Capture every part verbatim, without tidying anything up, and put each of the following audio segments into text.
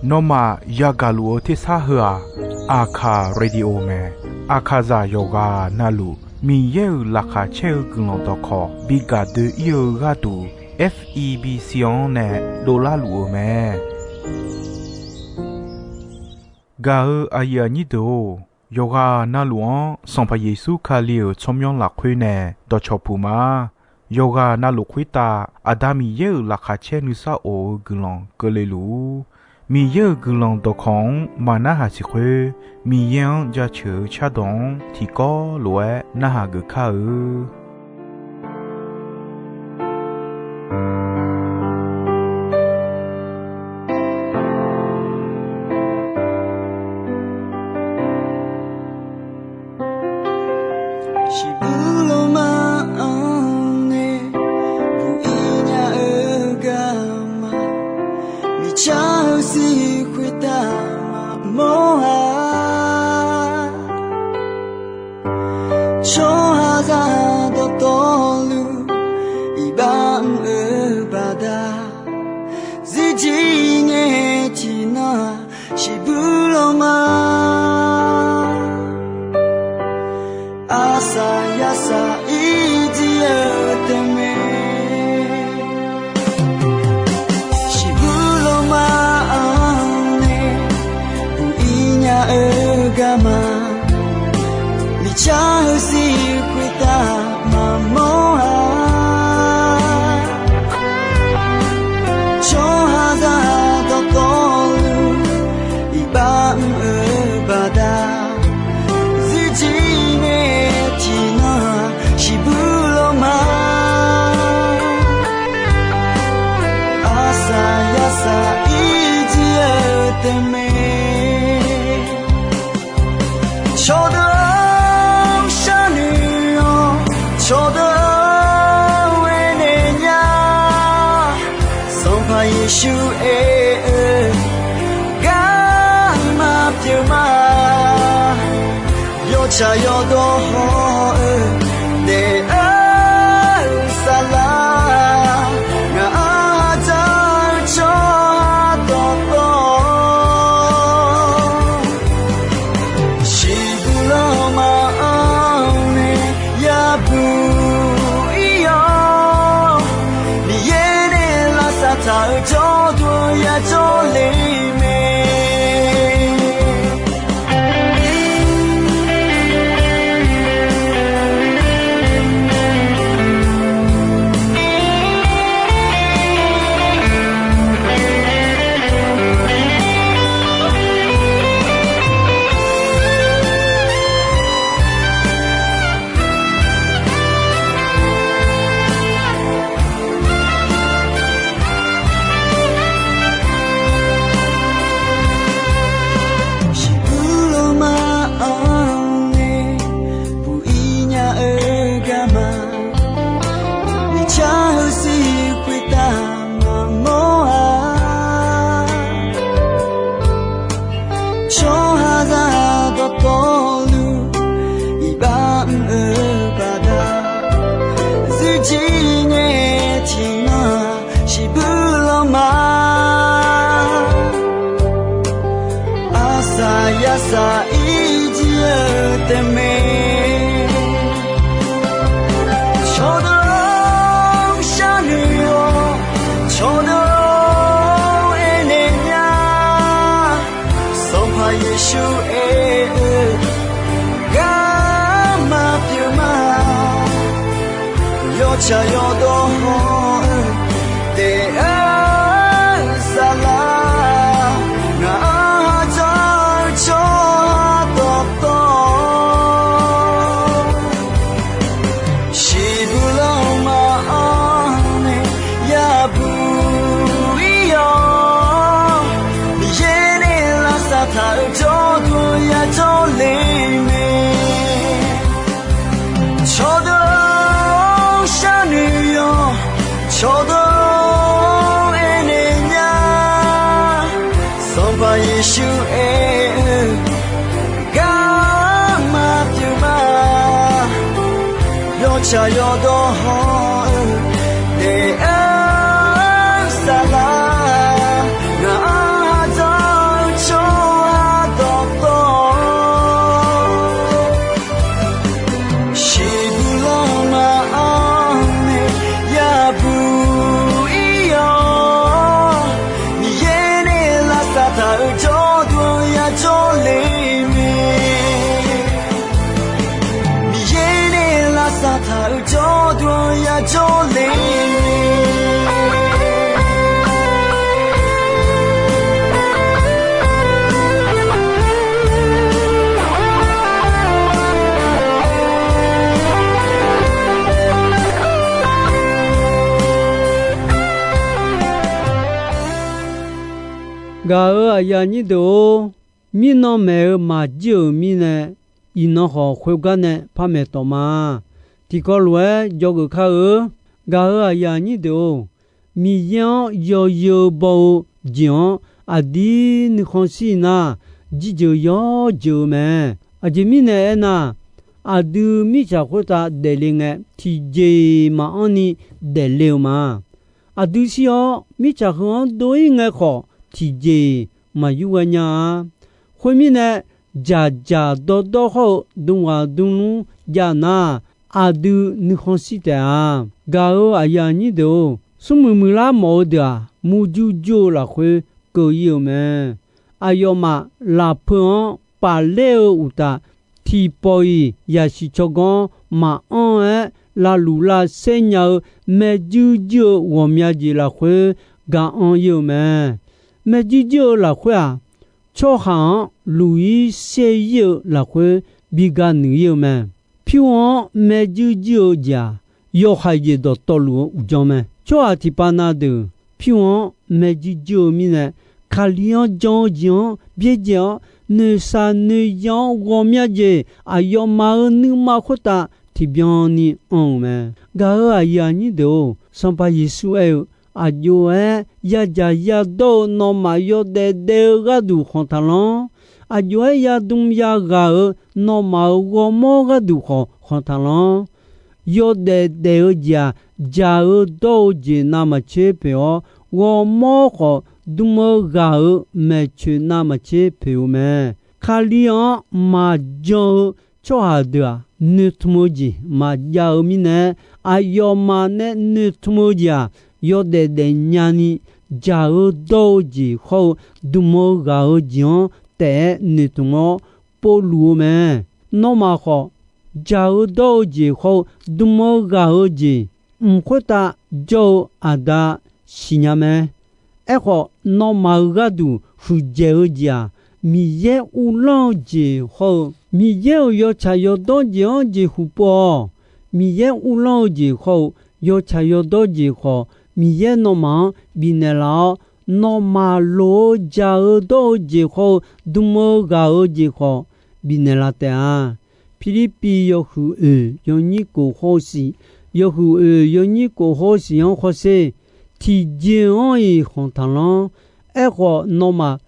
Nawmaf yagaq luf-eu tersar heu-aq, Aqkaq Radio mae. Aqkaqzaq yawqghaq navluf Miqyaer-euq laqkhaq caer-eu guiqlanq dawqkawq bi gaq doe-ir-eu gharduq, F E B C-anr nae dovlar luf-eu mae. Gaq-eu aqyuif aqnyir deuq-or, yawqghaq navluf-anr Sanqpaq Yeqsur Kali-euq tsawrmyanr lafkhoer nae dawqcawq puq ma. Yawqghaq navluf khoertav Aqda Miqyaer-euq laqkhaq caer nuisar of-eu guiqlanq keuvle luf-ur. Miqyaer-euq guiqlanq dawqkawq-anr maqnarhaq siq khoer, Miqyaer-anr jaceuq-eu cardawq-anr tiqkawv lof-aer narhaq geuf kar-eu. Shiqbuq lawma-anr nae buq-ir nya-eu garma, miqcar-eu siq khoertav maqmawr-a. Tsawrhaqzaq dawqtawvluf iqbax mr-eu baqda, zirjir ngae tiqnan-aq shiqbuq lawma. Arsaq yarsaq irjir-eu taef mae. Shiqbuq lawma-anr nae buq-ir nya-eu garma, miqcar-eu siq khoertav maqmawr-a. Tsawrhaqzaq dawqtawvluf iqbax mr-eu baqda, zirjir ngae tiqnan-aq shiqbuq lawma. Arsaq yarsaq irjir-eu taef mae. Cawqdeuq-anr sharnoeq-awq, cawqdeuq-anr aernaeq nya. Sanqpaq Yeqsur aer-eu garma pyeuf ma. Yawtsaq yawdawr haw-eu daef-eu saflar, ngaq-anr hadzaq-eu tsawrhaq dawqtawv, shiqbuq lawma-anr nae yabuq-ir-awr, Miqyaer nae lavsav taq-eu jawrduq yajawr le mae. Shiqbuq lawma-anr nae buq-ir nya-eu garma, miqcar-eu siq khoertav maqmawr-a. Tsawrhaqzaq dawqtawvluf iqbax mr-eu baqda, zirjir ngae tiqnan-aq shiqbuq lawma. Arsaq yarsaq irjir-eu taef mae. Cawqdeuq-anr sharnoeq-awq, cawqdeuq-anr aernaeq nya. Sanqpaq Yeqsur aer-eu garma pyeuf ma. Yawtsaq yawdawr haw-eu daef-eu saflar, ngaq-anr hadzaq-eu tsawrhaq dawqtawv, shiqbuq lawma-anr nae yabuq-ir-awr, Miqyaer nae lavsav taq-eu jawrduq yajawr le mae. Cawqdeuq-anr sharnoeq-awq, cawqdeuq-anr aernaeq nya. Sanqpaq Yeqsur aer-eu garma pyeuf ma. Yawtsaq yawdawr haw-eu daef-eu saflar, jawrle. Gaq-euq aqyuif aqnyir deuq-or, mirnan maeq-eu maqjir-euq mirnae, iqnan khawf khoergar nae par maeqtawf ma. Tiqkawv lof-aer dzawgeuf kar-eu. Gaq-euq aqyuif aqnyir deuq-or, Miqyaer-anr yawzeu baw-eu jeq-anr aqdir nuikhanr shir nar, jirjeuq yawr jeuq-eu mae. Aqjeq mirnae aernar, aqdui mirtsaq khoertav daefle ngae, tiqjeq-iq maqanr ni daefle-eu ma. Aqdui shir-awr, mirtsaq heu-anr dov-ir ngae khawf, tiqjeq-iq maqyur ghae nya-a. Khoermirnae, dzaqdzaq dawrdawr hawr-eu dmghaq dmlmr jav nar, aqdui nuikhanr shir taef-a. Gaq-euq aqyuif aqnyir deuq-or, smrmuiq muiqlar mawf-eu deuq-aq, murjur jur-eu lafkhoer keuv-ir-eu mae. Aqyawfmaf lafpeu-anr pafler-eu uqtaf, tiqpawf-iq yasiq tsawrganr maqanr-aer lavluf lavsaer nya-eu maerjuir juir-eu ghawqmya jeq lafkhoer gaq-anr-ir-eu mae. Maerjuir juir-eu lafkhoer-aq, tsawrhaq-anr luq-ir shaer-ir-eu lafkhoer bi ga nuiq-ir-eu mae. Pyur-anr maerjuir juir-eu jeq-aq, yawhaiq jeq dawqtawvluf-eu uqdzan mae. Tsawrhaq tiqpav na deuq pyur-anr maerjuir juir-eu mirnae, Kali-anr jan-eu jeq-anr byaerdzae-awr, noeqshaq noeqyan-anr ghawqmya jeq aqyawfmaf-euq nuima khoertav tiqbyan ni anr-euq mae. Gaq-euq aqyuif aqnyir deuq-or, Sanqpaq Yeqsur aer-eu, Aqjox-aer yadzaq yadawr-eu nawmaf yawdaef daef-eu gharduq khanq taqlanr. Aqjox-aer yadm yaghaq-euq nawmaf-euq ghawrmawr gharduq khawf khanq taqlanr. Yawdaef daef-eu jeq-aq, dzaq-eu dawr-eu jeq navmaqtser poeq-awr, ghawrmawr khawf dm-eu ghaq-euq maeqtsoeq navmaqtser poeq-eu mae. Kali-anr maqjan-eu tsawrhaq deuq-aq, noeqtmq-eu jeq maqjav-eu mirnae, aqyawfmaf nae noeqtmq-eu jeq-aq, yawdaef daefnya ni dzaq-eu dawr-eu jeq hawr-eu dm-eu ghaq-eu jeq-anr taef-aer noeqtmq-awr povluf-eu mae. Nawmaf khawf, dzaq-eu dawr-eu jeq hawr-eu dm-eu ghaq-eu jeq, mq khoertav jawr-eu Aqda siqnya mae. Aerkhawf, nawmaf-euq gharduq huiqdzaeq-eu jeq-aq, Miqyaer uvlanr-eu jeq hawr-eu, Miqyaer-euq yawtsaq yawdawr jeq-anr jeqhu pov-awq. Miqyaer uvlanr-eu jeq hawr-eu, yawtsaq yawdawr jeq khawf, Miqyaer nawmaf-anr bifnaeq laf-awr, nawmaf loq-eu dzaq-eu dawr-eu jeq hawr-eu dm-eu ghaq-eu jeq khawf, bifnaeq laf taef-a. Pirlirpiv yawhuiq oeq yawnyir kof hawr-eu siq, yawhuiq oeq yawnyir kof hawr-eu siq-anr hawsher. Tiqjeq-anr-iq khanq taqlanr. Aerkhawf, nawmaf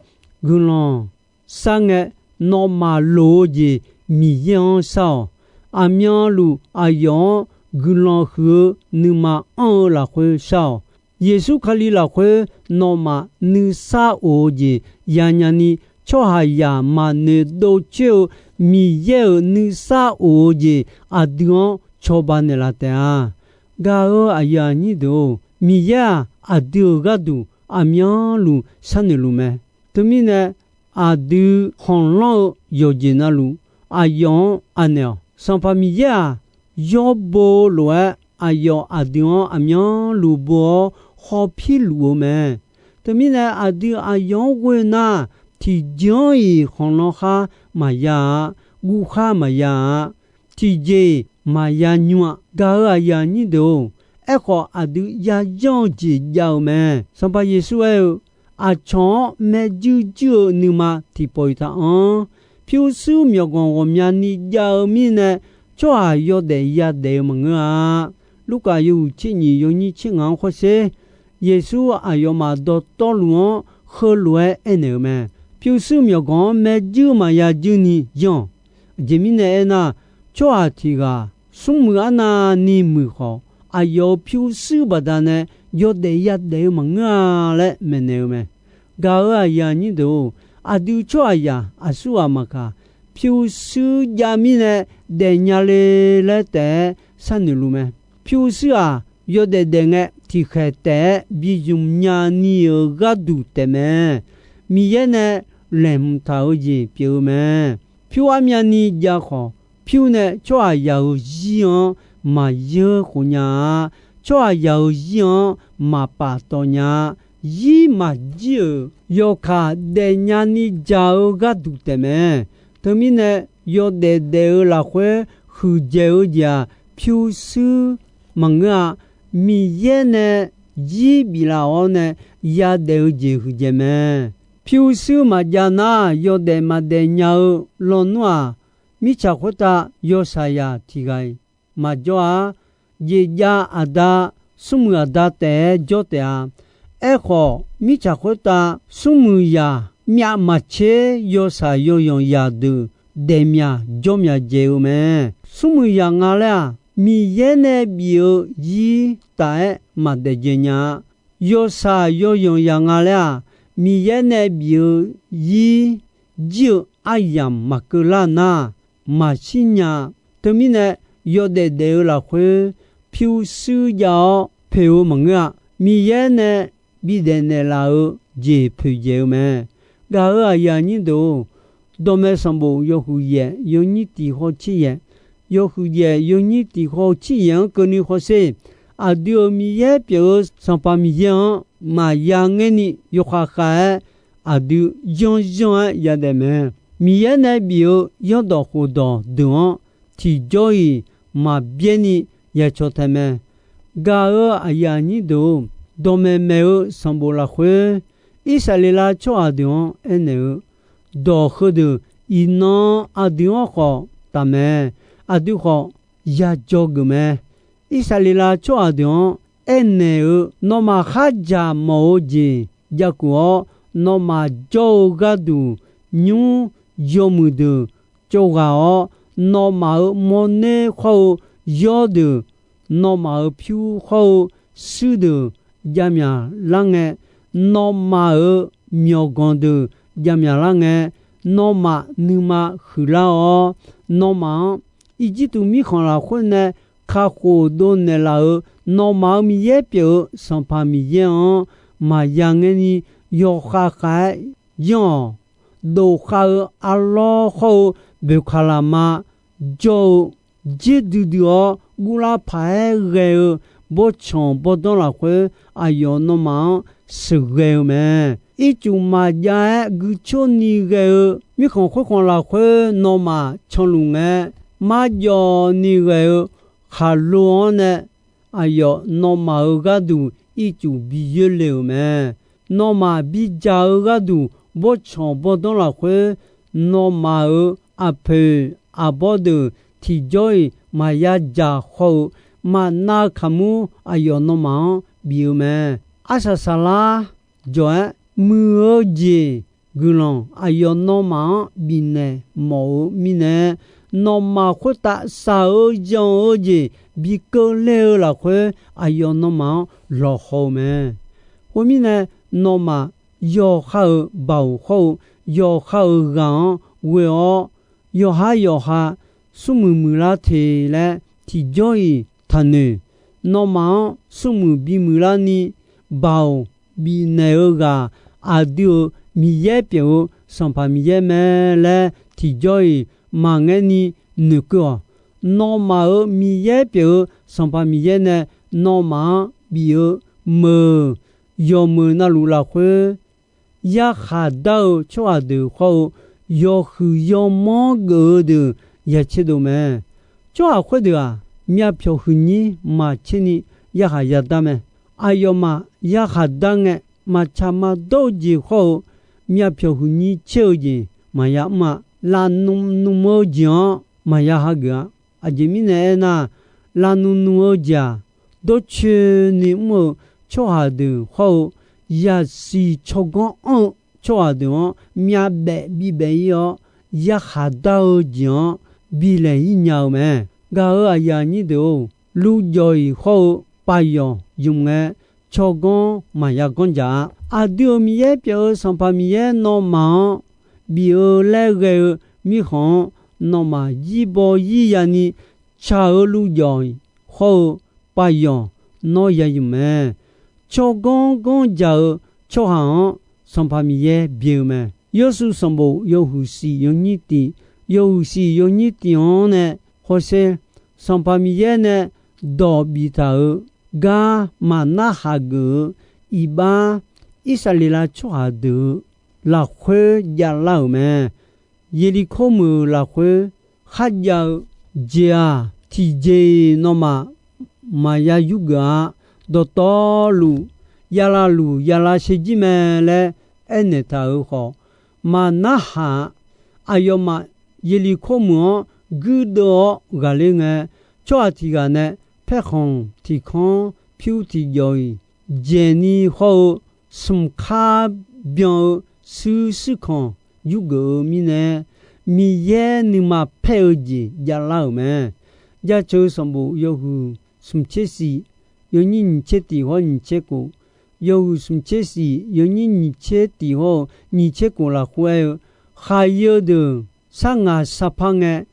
guiqlanq sharngae, nawmaf loq-eu jeq Miqyaer-anr shar-awq. Aqmyanluf aqyawf-anr guiqlanq huiq-eu nuima anr-eu lafkhoer shar-awq. Yeqsur Kali lafkhoer nawmaf nuisar of-eu jeq yanya ni, tsawrhaqzaq maqnoeq dovcoer-eu Miqyaer-euq nuisar of-eu jeq aqdui-anr cawba naeqlaf taef-a. Gaq-euq aqyuif aqnyir deuq-or, Miqyaer-aq, aqdui-euq gharduq aqmyanluf sharnoeq luf mae. Teumirnae, aqdui khanqlanr-eu yawqjeq navluf, aqyawf-anr anaeq-awq. Sanqpaq Miqyaer-aq, yawr bo lof-aer aqyawf aqdui-anr aqmyanluf bo-awr hawpir luf-eu mae. Teumirnae, aqdui aqyawf-anr ghoe nar, tiqjeq-anr-iq khanqlanr khar maqya-a, guv khar maqya-a, tiqjeq-iq maqya nymr-a. Gaq-euq aqyuif aqnyir deuq-or, aerkhawf aqdui yayanr-eu jeq jav-eu mae. Sanqpaq Yeqsur aer-eu, Aqcawq-anr maerjuir juir-eu nuima tiqpawf-iq taqanr. Pyurshuir myawqganq ghawqmyani jav-eu mirnae, tsawrhaq yawdaef yadaef-eu maqngeur-a. Lurkaf yawhuiq tser nyiq yawnyir tser ngaq-anr hawsher. Yeqsur aqyawfmaf dawqtawvluf-anr heulof-aer aernaeq-eu mae. Pyurshuir myawqganq-anr maerjuir maqya juir ni yanr-awq. Aqjeq mirnae aernar, tsawrhaq tiq ghaq smrmuiq arnavni muiq khawf, aqyawf-euq pyurshuir baqdanae yawdaef yadaef-eu maqngeur-a laer maeqnaeq-eu mae. Gaq-euq aqyuif aqnyir deuq-or, aqdui tsawrhaqzaq aqsurghaq maqkaq, pyurshuir jav mirnae daefnya le laer taef-aer sharnoeq luf mae. Pyurshuir-aq, yawdaef daef ngae tiqkhaeq taef-aer bi zmq nyani-euq gharduq taefmae. Miqyaer nae laeqhmq taq-eu jeq pyeuf-eu mae. Pyur armyavni jav khawf, pyur nae tsawrhaqzaq-euq zir-anr maqyeur khof nya-a. tsawrhaqzaq-euq zir-anr maqpaf tawv nya-a. Zir maqjir-euq yawkaq daefnya ni dzaq-eu gharduq taefmae. Teumirnae, yawdaef daef-eu lafkhoer huiqdzaeq-eu jeq-aq, pyurshuir maqngeur-a. Miqyaer nae zir biflaf-awr nae yadaef-eu jeq huiqdzaeq mae. Pyurshuir maqjav nar, yawdaef maqdaef nya-eu lawnmr-aq, mirtsaq khoertav yawshaqzaq tiq ghaq-iq maqjawr-a. Jeqjav aqda, smrmuiq aqda taef-aer jawr taef-a. Aerkhawf, mirtsaq khoertav smrmuiq zaq myav maqtser yawshaq yawzanq zaqdeuq daefmyaq jawrmyaq dzaeq-eu mae. Smrmuiq zaq nga laer-aq, Miqyaer nae bif-eu zir taf-aer maqdaef dzaeq nya-a. Yawshaq yawzanq zaq nga laer-aq, Miqyaer nae bif-eu zir jir-eu aryamq maqkeuv lar nar, maqshir nya. Teumirnae, yawdaef daef-eu lafkhoer pyurshuir jav-awr poeq-eu maqngeur-a. Miqyaer nae bidaef naeqlaf-eu jeq poeqdzaeq-eu mae. Gaq-euq aqyuif aqnyir deuq-or, dawqmaeq sanqbof yawhuiq yaef yawnyir tiq haw tser yaef, yawhuiq yaef yawnyir tiq haw tser yaef-anr keuvni hawsher. Aqdui-euq Miqyaer pyeuf-eu Sanqpaq Miqyaer-anr maqya ngaer ni yawkhav khav-aer, aqdui yanr yanr-aer yadaef mae. Miqyaer nae bif-eu zanrdawq khofdawq deuq-anr tiqjawr-iq maqbyaer ni ya caw tae mae. Gaq-euq aqyuif aqnyir deuq-or, dawqmaeq maeq-eu sanqbof lafkhoer, Irsaqleqlav tsawrhaq deuq-anr aernaeq-eu dawq heudeuq, iqnan aqdui-anr khawf taf mae. Aqdui khawf ya dzawgeuf mae. Irsaqleqlav tsawrhaq deuq-anr aernaeq-eu, nawmaf khardzaq mawf-eu jeq jakuf-awr, nawmaf jawr-eu gharduq nymr yawmuiq deuq tsovghaq-awr, nawmaf-euq mawrner khawr-eu yawrdeuq, nawmaf-euq pyur khawr-eu shuirdeuq javmyaq lar ngae, nawmaf-euq myawqganq deuq javmyaq lar ngae, nawmaf nuima huiqlar-awr, nawmaf-anr Irjirtuv mirkhanq lafkhoer nae kakhof dovnaeq laf-euq nawmaf-euq Miqyaer pyeuf-eu Sanqpaq Miqyaer-anr maqya ngaer ni yawkhav khav-aer yanr-awq. Dof khav-eu arlawr khawr-eu boeqkaq lafma jawr-eu, jer duidui-awr guvlar paq-aer ghae-eu bawrtsanq bawrdanr lafkhoer aqyawf nawmaf-anr sheuqghae-eu mae. Ircuf maqjav-aer guicor ni ghae-eu mirkhanq khoerkhanq lafkhoer nawmaf canluf ngae, marjawv ni ghae-eu khaqlo-anr nae aqyawf nawmaf-euq gharduq ircuf bi yoerle-euq mae. Nawmaf bidzaq-eu gharduq bawrtsanq bawrdanr lafkhoer, nawmaf-euq aqpoeq aqbawr deuq tiqjawr-iq maqya dzaq khawr-eu, maqnav kaqmur aqyawf nawmaf-anr bif-eu mae. Arsaq saqlar jawq-aer muiq-eu jeq guiqlanq aqyawf nawmaf-anr bifnaeq mawf-eu mirnae, nawmaf khoertav shaq-eu zanq-eu jeq bi keuvle-eu lafkhoer, aqyawf nawmaf-anr lawqhaw-eu mae. Khoermirnae, nawmaf yawqha-euq baoq khawr-eu yawqha-euq ghaq-anr ghoe-awr, yawqhar yawqha smrmuiq muiqlar te laer tiqjawr-iq taqnoeq. Nawmaf-anr smrmuiq bimuiqlar ni baoq bifnaeq-eu ghaq, aqdui-euq Miqyaer pyeuf-eu Sanqpaq Miqyaer mae laer tiqjawr-iq maqngaer ni noeqkeuv-awq. Nawmaf-euq Miqyaer pyeuf-eu Sanqpaq Miqyaer nae nawmaf-anr bif-eu meuq yawqmeuq navluf lafkhoer, yarkhaq dar-eu tsawrhaq deuq khawr-eu, yawhuiq yawmanr geuf-eu deuq ya tserdov mae. Tsawrhaq khoerdeuq-aq, myavpyawq huiqnyir maqtser ni yarkhaq yadar mae. Aqyawfmaf yarkhaq dar ngae, maqtsaq maqdawr-eu jeq khawr-eu, myavpyawq huiqnyir tser-eu jeq maqya mr-a. Lavnm nm-eu jeq-anr maqya hageuf-a. Aqjeq mirnae aernar, lavnm nm-eu jeq-aq, dawrcoeni mr-eu tsawrhaq deuq khawr-eu, yasiq tsawrganr anr-eu tsawrhaq deuq-anr myavbaef bibaef-ir-awr, yarkhaq dar-eu jeq-anr bilaeq-ir nya-eu mae. Gaq-euq aqyuif aqnyir deuq-or, luvjawq-iq khawr-eu pavyanq ymq ngae, tsawrganr maqya ganr dzaq-a. Aqdui-euq Miqyaer pyeuf-eu Sanqpaq Miqyaer nawmaf-anr bif-eu laer ghae-eu mirkhanq-anr, nawmaf zirbaw zir yani tsaq-eu luvjawq-iq khawr-eu pavyanq nawr ya ymq mae. Tsawrganr ganr dzaq-eu tsawrhaq-anr Sanqpaq Miqyaer byae-eu mae. Yawrshuif sanqbof yawhuiq siq yawnyir tiq, yawhuiq siq yawnyir tiq-anr nae hawsher, Sanqpaq Miqyaer nae dawq biftaq-euq gar maqnarhaq geuf-eu iqbax, Irsaqleqlav tsawrhaq deuq-eu lafkhoer javlar-euq mae. Yeqliqkor meuq-euq lafkhoer kharjav-eu jeq-aq, tiqjeq-iq nawmaf maqya yurgeuf-a. Dawqtawvluf yalav luf yalav shaerjir mae laer aernaeq taq-euq khawf, maqnarhaq-a. Aqyawfmaf Yeqliqkor meuq-anr guirdeuv-awr ghaqler ngae, tsawrhaq tiq ghaq nae paerkhanq tiq kanr pyur tiq jawq-iq dzaeqni hawr-eu smq kar byan-eu shuir shuir kanq yurgeuf-eu mirnae, Miqyaer nuima paer-eu jeq javlar-euq mae. Jaceuq sanqbof yawhuiq smq tser shif, yawnyir nyiq tser tiq hawr nyiq tser kof, yawhuiq smq tser shif, yawnyir nyiq tser tiq hawr-eu nyiq tser kof lafkhoer aer-eu, khaqyeu deuq sar ngaq sar par ngae,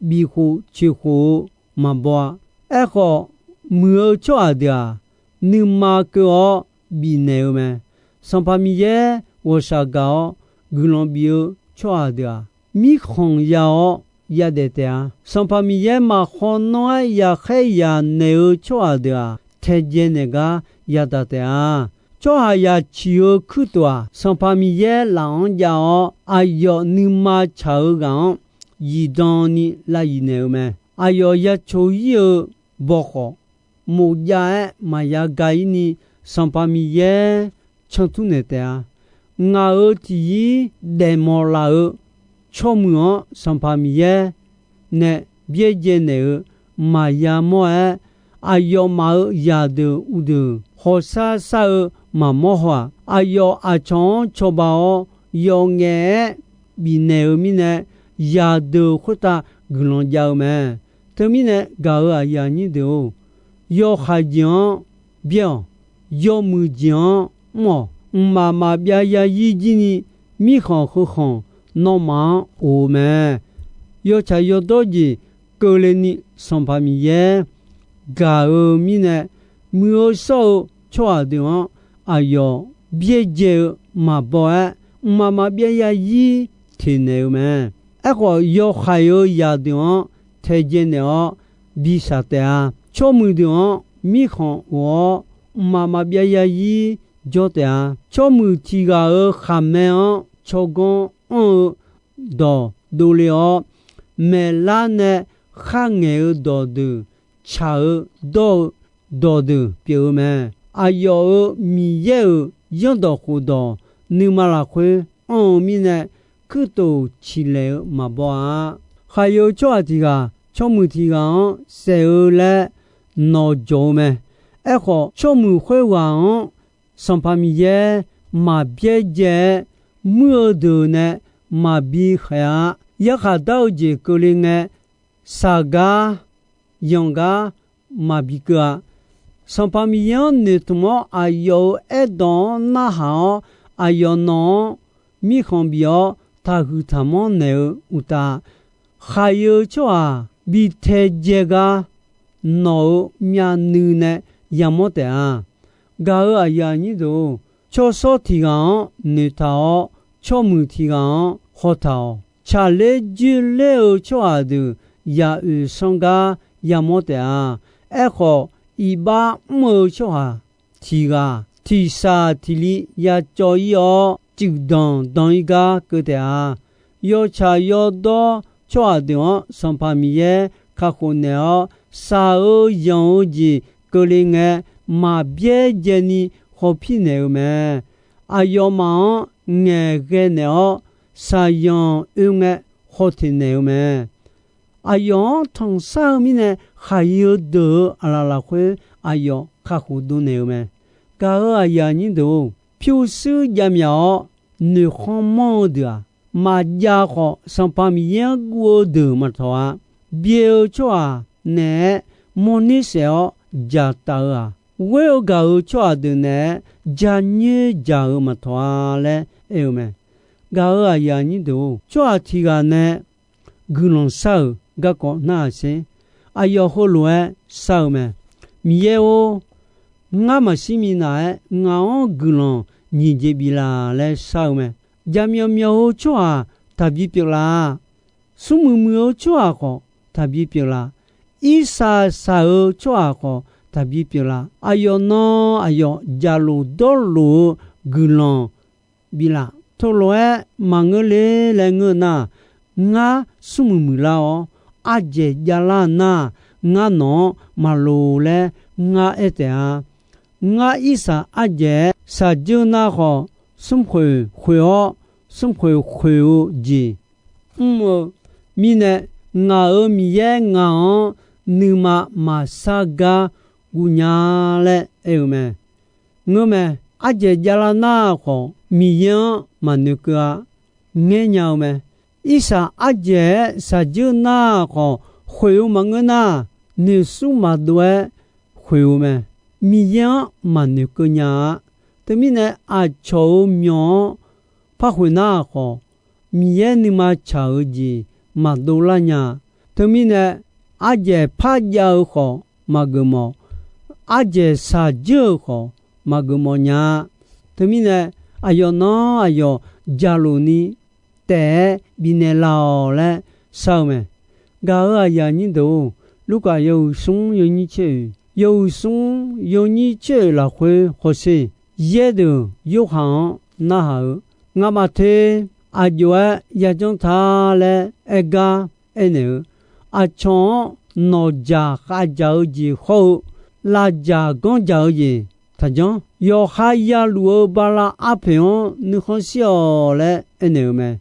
bifkhof coeqkhof-eu maqbaw-a. Aerkhawf, muiq-eu tsawrhaq deuq-aq, nuima keuv-awr bifnaeq-eu mae. Sanqpaq Miqyaer ghawqshaq gaq-awr guiqlanq bif-eu tsawrhaq deuq-aq, mirkhanq ya-awr yadaef taef-a. Sanqpaq Miqyaer maqhaw nanr-aer yaqkhaer yaq naeq-eu tsawrhaq deuq-aq, taedzae naeq gar yadaq taef-a. Tsawrhaqzaq ciq-eu kuirtof-aq, Sanqpaq Miqyaer laf-anr jav-awr, aqyawf nuima tsaq-eu ghaq-anr zifdan ni lav zif naeq-eu mae. Aqyawf ya coq ir-eu baw khawf, mof jav-aer maqya ga ir ni, Sanqpaq Miqyaer cantur naeq taef-a. Ngaq-euq tiq yir daefmawf laf-eu tsawrmuiq-anr Sanqpaq Miqyaer nae byaerdzae naeq-eu maqya mawr-aer, aqyawfmaf-euq zaqdeuq uqdeuq hawsar sar-eu maqmawr haw-aq, aqyawf aqcawq-anr cawba-awr yawf ngaef-aer bifnaeq-eu mirnae, zaqdeuq khoertav guiqlanq jav-eu mae. Teumirnae gaq-euq aqyuif aqnyir deuq-or, yawhaiq jeq-anr byaer-awq. Yawmuiq jeq-anr mr-awq. Mqmaq maqbyav yazir jir ni, mirkhanq heukhanq nawmaf-anr of-eu mae. Yawtsaq yawdawr jeq keuvle ni Sanqpaq Miqyaer gaq-eu mirnae, muiq-eu shawr-eu tsawrhaq deuq-anr aqyawf byaerdzae-eu maqbaw-aer, mqmaq maqbyav yazir teq naeq-eu mae. Aerkhawf, yawhaiq-euq zaqdeuq-anr taedzae naeq-awr bi shaq taef-a. Tsawrmuiq deuq-anr mirkhanq of-awr, mqmaq maqbyav yazir jawr taef-a. Tsawrmuiq tiq ghaq-euq khaqmae-anr tsawrganr anr-eu dawq dovle-awr, maeqlar nae kharngaeq-eu dawqdeuq, tsaq-eu dawr-eu dawqdeuq pyeuf-eu mae. Aqyawf-euq Miqyaer-euq zanrdawq khofdawq nuima lafkhoer anr-eu mirnae, kuirtof ciqlaeq-eu maqbaw-a. Khaqyeu tsawrhaq tiq ghaq tsawrmuiq tiq ghaq-anr saef-eu laer nawq jawq-eu mae. Aerkhawf, tsawrmuiq khoerghaq-anr Sanqpaq Miqyaer maqbyaerdzae-aer, muir-eu deuq nae maqbi khaeq-a. Yarkhaq dar-eu jeq keuvle ngae, shaq gar yanq gar maqbi keuv-a. Sanqpaq Miqyaer-anr noeqtmq-awr, aqyawf-euq aerdawq-anr narhaq-awr, aqyawf nawq-anr mirkhanq bif-awr taqhuiq taqmanr naeq-eu uqtaf, khaqyeu tsawrhaq bi taedzae gar nawq-euq myavnuiv nae yamawr taef-a. Gaq-euq aqyuif aqnyir deuq-or, tsawrshawr tiq ghaq-anr noeqtaq-awr, tsawrmuiq tiq ghaq-anr hawtaq-awq. Tsaqler dzoerler-eu tsawrhaq deuq yaoeq sanr gar yamawr taef-a. Aerkhawf, iqbax mr-eu tsawrhaq tiq ghaq tiq shaq tiq li ya cawv ir-awr, cuif danq dan ir gar keuv taef-a. Yawtsaq yawdawr tsawrhaq deuq-anr Sanqpaq Miqyaer kakhof naeq-awr, shaq-eu yanq-eu jeq keuvle ngae, maqbyaerdzae ni hawpir naeq-eu mae. Aqyawfmaf-anr ngaeqghae naeq-awr, shaqyanq oe ngae hawteq naeq-eu mae. Aqyawf-anr tanqshar-eu mirnae, khaqyeu deuq-euq aqlaf lafkhoer aqyawf kakhof dov naeq-eu mae. Gaq-euq aqyuif aqnyir deuq-or, pyurshuir javmyaq-awr noeqkhanr manr-eu deuq-aq, maqjav khawf Sanqpaq Miqyaer-anr guv-eu deuq maqtawq-a. Byae-eu tsawrhaq naeq-aer mawrner saef-awr dzaq taf-eu-aq, ghoer-eu gaq-euq tsawrhaq deuq naeq-aer janyoer dzaq-euq maqtawq-a laer aer-eu mae. Gaq-euq aqyuif aqnyir deuq-or, tsawrhaq tiq ghaq nae guiqlanq shar-euq garkawv narhaq sher. Aqyawf heulof-aer shar-eu mae. Miqyaer-or, ngar maqshir minav-aer ngaq-anr guiqlanq nyiq jeq bif laf laer shar-eu mae. Jaqmyawf myawf-eu tsawrhaq taqbi pyeuf laf. Smrmuiq muiq-eu tsawrhaq khawf taqbi pyeuf laf. Irsaq saq-eu tsawrhaq khawf taqbi pyeuflar. Aqyawf nan aqyawf jaqlof dawrlof-eu guiqlanq biflaf. Teulof-aer maqngeur le laer ngeur nar, ngar smrmuiq muiqlar-awr, ardzaeq javlar nar, ngar nawq-anr maqloq laer ngar aer taef-a. Ngar irsaq ardzaeq-aer shaqdzeur nar khawf, smrkhoeq khoeq-awr, smrkhoeq khoeq-eu jeq mr-eu mirnae, ngaq-euq Miqyaer ngaq-anr nuima maqsar gar guv nya laer aer-eu mae. Ngeur mae, ardzaeq javlar nar khawf, Miqyaer-anr maqnoeqkeuv-a. Ngaer nya-eu mae. Irsaq ardzaeq-aer shaqdzeur nar khawf, khoeq-eu maqngeur nar, noeqsur maqdov-aer khoeq-eu mae. Miqyaer-anr maqnoeqkeuv nya-a. Teumirnae, aqcawq-euq myawq-anr par khoeq nar khawf, Miqyaer nuima tsaq-eu jeq maqdov lar nya. Teumirnae, ardzaeq par jav-eu khawf maqgeuf mawf, ardzaeq shaqdzeur-eu khawf maqgeuf mawf nya. Teumirnae, aqyawf nan aqyawf jaqlof ni taef-aer bifnaeq laf-awq laer shar-eu mae. Gaq-euq aqyuif aqnyir deuq-or, Lurkaf yawhuiq smr yawnyir tser-oeq, yawhuiq smr yawnyir tser-oeq lafkhoer hawsher, yaerdeuq Yorhaq-anr narhaq-eu, Ngamaf te aqjox-aer yajanr ta laer aer gar aernaeq-eu, aqcawq-anr nawqdzaq khavdzaq-eu jeq hawr-eu, lavdzaq ganr dzaq-eu jeq taqjanr. Yawqha yaluf-eu bala arpoeq-anr nuikhanr shir-awq laer aernaeq-eu mae.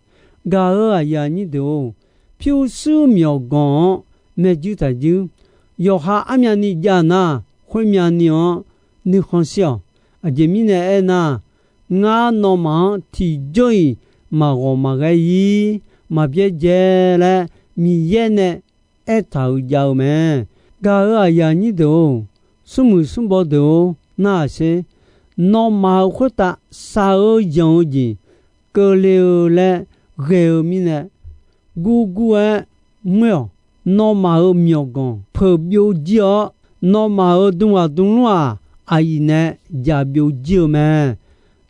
Gaq-euq aqyuif aqnyir deuq-or, pyurshuir myawqganq-anr maerjuir taqjuir. Yawqha armyavni jav nar, khoermyavni-anr nuikhanr shir-awq. Aqjeq mirnae aernar, ngar nawmaf-anr tiqjawr-iq maqghawq maqghae-ir, maqbyaerdzae laer Miqyaer nae aertaq-euq jav-eu mae. Gaq-euq aqyuif aqnyir deuq-or, smrmuiq smrbaw deuq-or, narhaq sher. Nawmaf-euq khoertav shaq-eu yanq-eu jeq keuvle-eu laer ghae-eu mirnae, gurgur-aer ngoer-awq. Nawmaf-euq myawqganq peuq byovjir-awr, nawmaf-euq dmghaq dmlmr-aq, aqyuif nae dzaq byovjir-eu mae.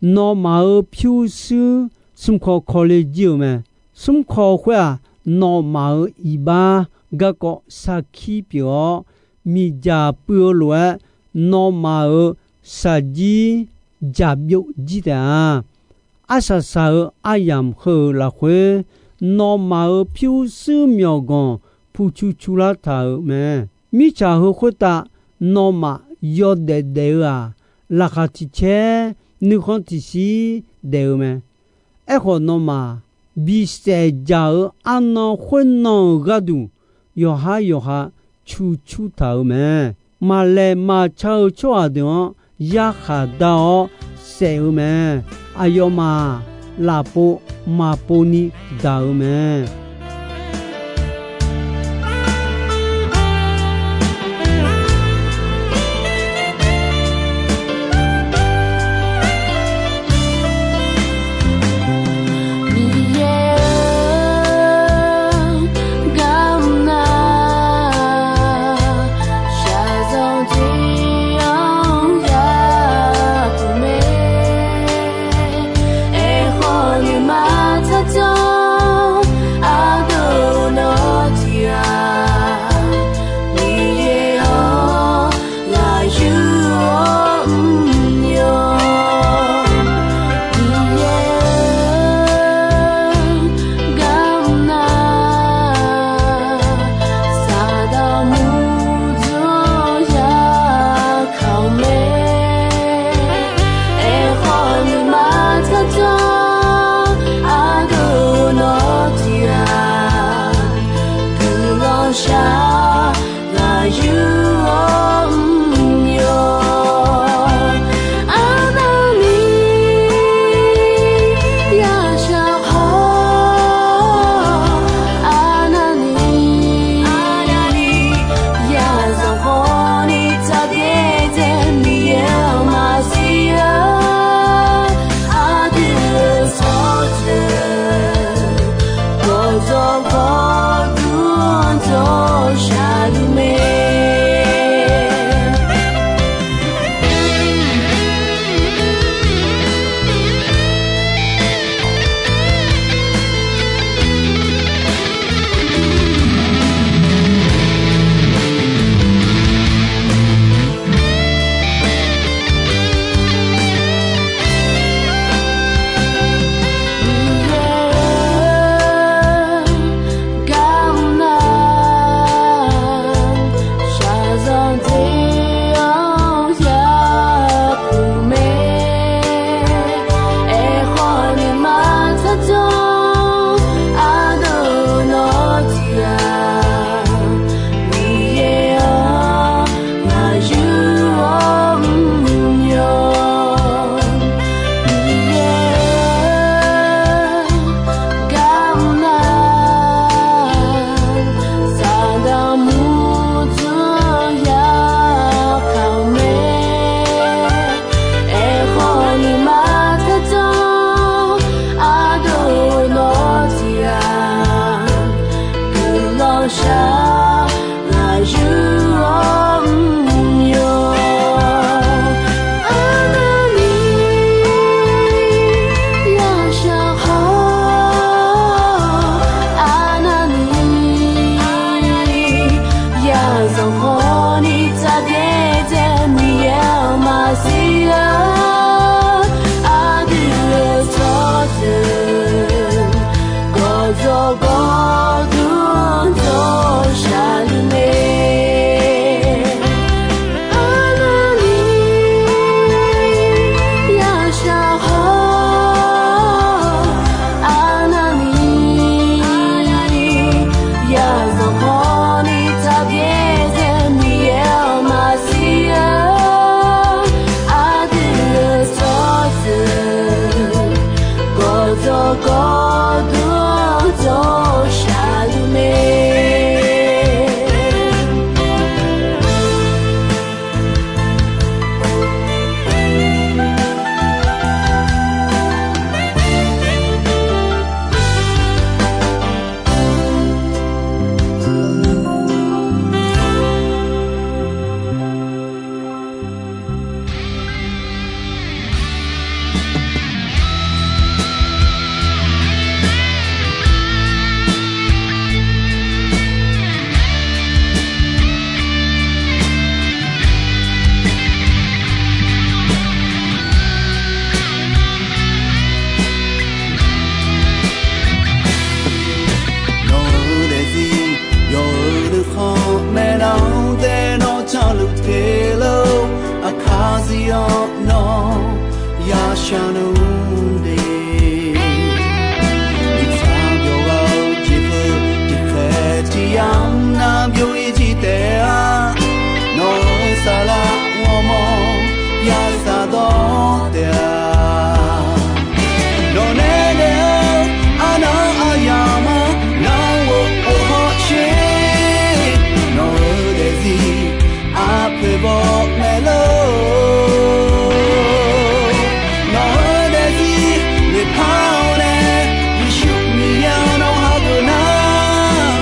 Nawmaf-euq pyurshuir smrkawv kawle jir-eu mae. Smrkawv khoer-aq, nawmaf-euq iqbax garkawv sarkir pyeuf-awr, miqdzaq puiv-eu lof-aer, nawmaf-euq shaqjir dzaq byovjir taef-a. Arsaq saq-euq aryamq heu-euq lafkhoer, nawmaf-euq pyurshuir myawqganq pucu cu lar taq-euq mae. Mirtsaq heu khoertav nawmaf yawdaef daef-eu-aq, laqkhaq tiq caer nuikhanr tiqshir daef-eu mae. Aerkhawf, nawmaf bisaef dzaq-euq arnan khoernan-euq gharduq, yawqhar yawqha cu cur taq-euq mae. Maqlaeq maqca-eu tsawrhaq deuq-anr yarkhaq dar-awr saef-eu mae. Aqyawfmaf lafpov maqpov ni daq-euq mae. Sharnmr de, iqtsaq byawq ghaq-eu jeqkeuv tiqkhaeq tiq yamq nar byov-ir jir taef-a. Nawq-euq saqlaq ghawrmawr ya saqdawr taef-a. Nawqnae daef-eu arnan aryamq-anr nar ghof of hawsher. Nawq-euq daefzir arpoeq baw mae lor. Nawq-euq daefzir noeqpar-awr nae, Yeqsur Miqyaer-anr nawr hageuf nar,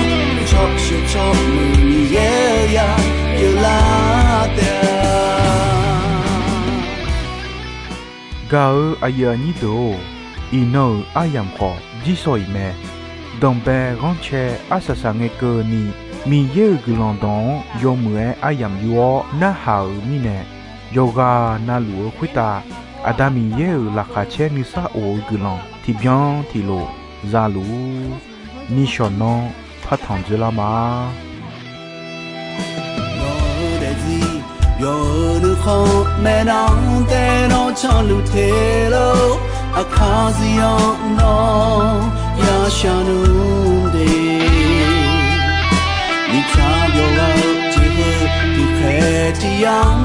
cawq sheuq cawq muiq Miqyaer-eu ya pyeuflar taef-a. Gaq-eu aqyuif aqnyir deuq-or, iqnan-euq aryamq khawf jirsawq iq mae. Danqbae ghanrcae arsaq saq ngae keuvni, Miqyaer-euq guiqlanq dawq-anr yawmuiq-aer aryamq yur-awr narhaq-euq mirnae, yawqghaq navluf-eu khoertav Aqda Miqyaer-euq laqkhaq caer nuisar of-eu guiqlanq tiqbyan tiqlof za luf-ur. Nishawq nanr partanq dzoerlar ma. Nawq-euq daefzir yawf-euq nuikhanr maeqnan taev nawr canluf te lor. Aqkaq zir-anr nawr ya sharnmr de, iqtsaq byawq ghaq-eu jeqkeuv tiqkhaeq tiq yamq